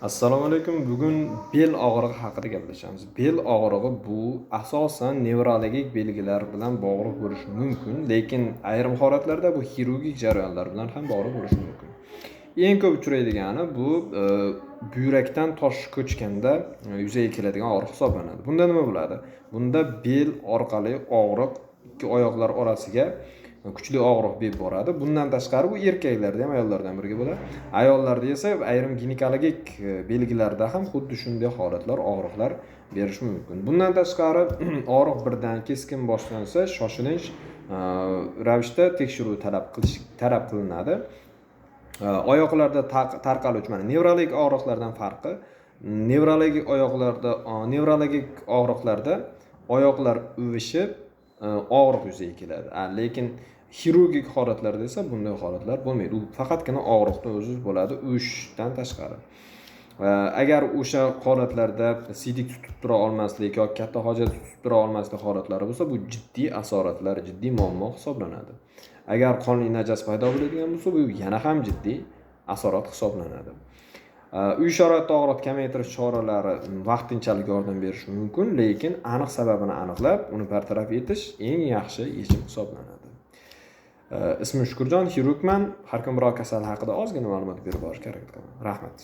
Assalomu alaykum. Bugun bel og'rig'i haqida gaplashamiz. Bel og'rig'i bu asosan nevrologik belgilar bilan bog'liq bo'lishi mumkin, lekin ayrim holatlarda bu xirurgik jarayonlar bilan ham bog'liq bo'lishi mumkin. Eng ko'p uchraydigani bu buyrakdan tosh ko'chganda yuzaga keladigan og'riq hisoblanadi. Bunda nima bo'ladi? Bunda bel orqali og'riq ikki oyoqlar orasiga kuchli og'riq berib boradi. Bundan tashqari bu erkaklarda ham, ayollarda ham birga bo'ladi. Ayollarda esa ayrim ginekologik belgilarda ham xuddi shunday holatlar, og'riqlar berishi mumkin. Bundan tashqari og'riq birdan keskin boshlansa, shoshilinch ravishda tekshiruv talab qilinadi. Oyoqlarda tarqaluvchi mana nevrologik og'riqlardan farqi, nevrologik oyoqlarda, nevrologik og'riqlarda oyoqlar uvishib, og'riq yuzaga keladi. Lekin xirurgik holatlarda esa bunday holatlar bo'lmaydi. U faqatgina og'riqni o'zi bo'ladi, uvishdan tashqari. Agar o'sha holatlarda siydik tutib tura olmaslik yoki katta hojat tutib tura olmaslik holatlari bo'lsa, bu jiddiy asoratlar, jiddiy muammo hisoblanadi. Agar qonli najas paydo bo'ladigan bo'lsa, bu yana ham jiddiy asorat hisoblanadi. Uy sharoitida og'riqni kamaytirish choralari vaqtinchalik yordam berishi mumkin, lekin aniq sababini aniqlab, uni bartaraf etish eng yaxshi yechim hisoblanadi. Ismim Shukurjon, xirurgman. Har kun biror kasal haqida ozgina ma'lumot berib borishga harakat qilaman. Rahmat.